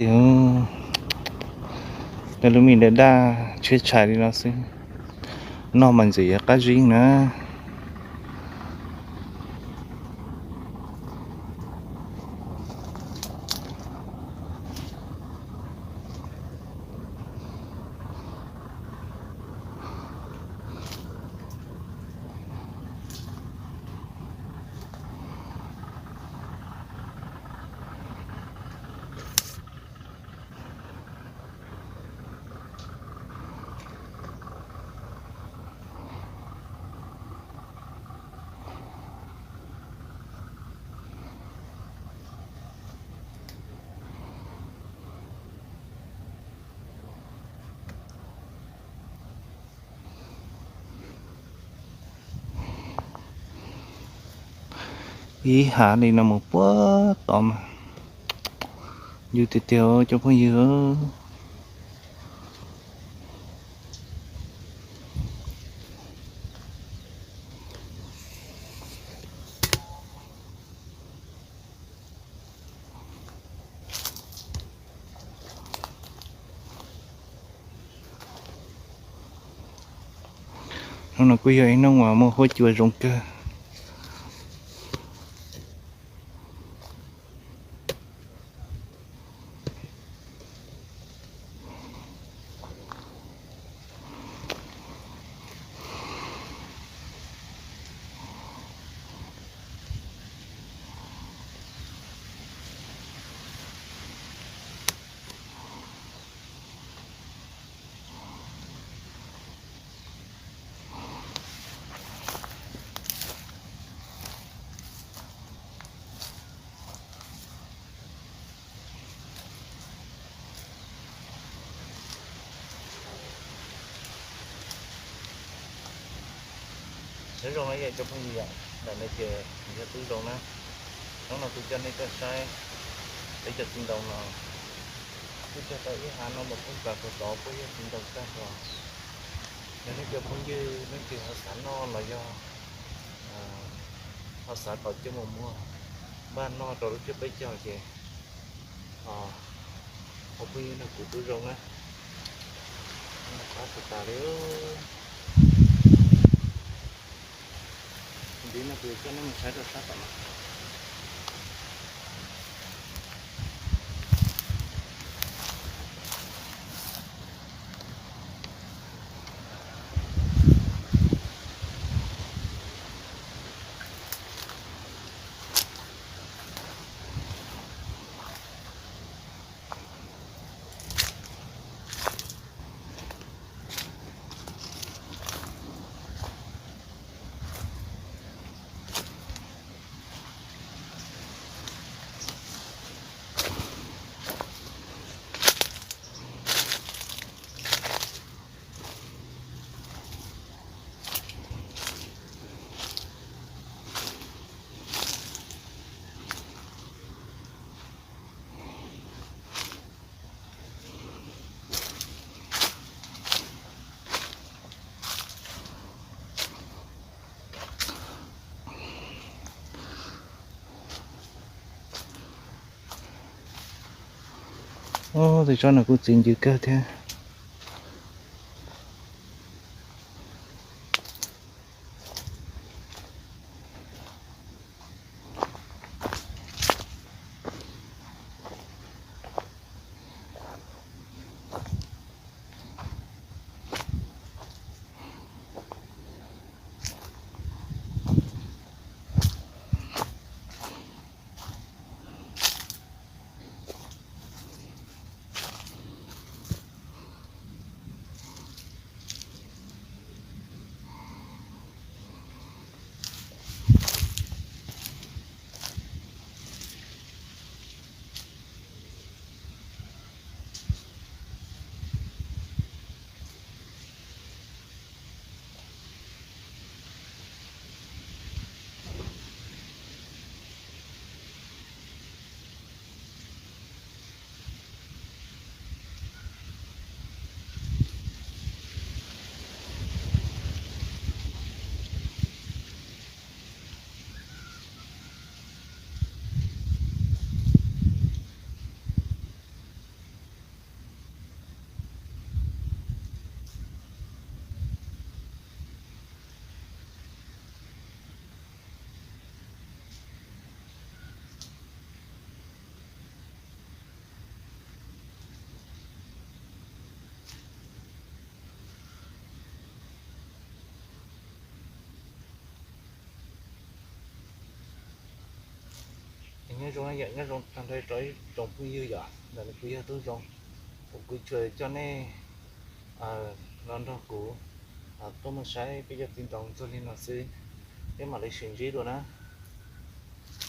Ces lub me daj daj tshiab tshais li no xwb, noj mas ntxim yuav qab zib na. Ib hav li no mus puag tod mas yus tiag tiag cov phooj ywg. Hnub no kuj yog ib hnub uas muaj huab cua zoo kawg. Nyob zoo na yom cov phooj ywg, ntawm no ces yog tub zoo na. Hnub no kuv coj nej tuaj saib peb cov txiv ntoo no, kuj cog tau ib hav no mus poob plaws puag tod puab yog txiv ntoo tag los. Yog nej cov phooj ywg leej twg ho xav noj los yog ho xav tau coj mus muag npaj noj rau lub tsiab peb caug ces ho phooj ywg nrog kuv tub zoo na. Qab tsis tas li. Ntxiv no kuv coj nej mus saib rau sab tom no. Tus tsob no kuj txiv ncw kawg thiab. Zoo yam nyob zoo tag nrho rau ib tsoom phooj ywg yom, ntawm no kuv yog Tub Zoo, kuv tsuas coj nej los nrog kuv tuaj mus saib peb cov txiv ntoo txog li no xwb, peb mam li sib ntsib dua na.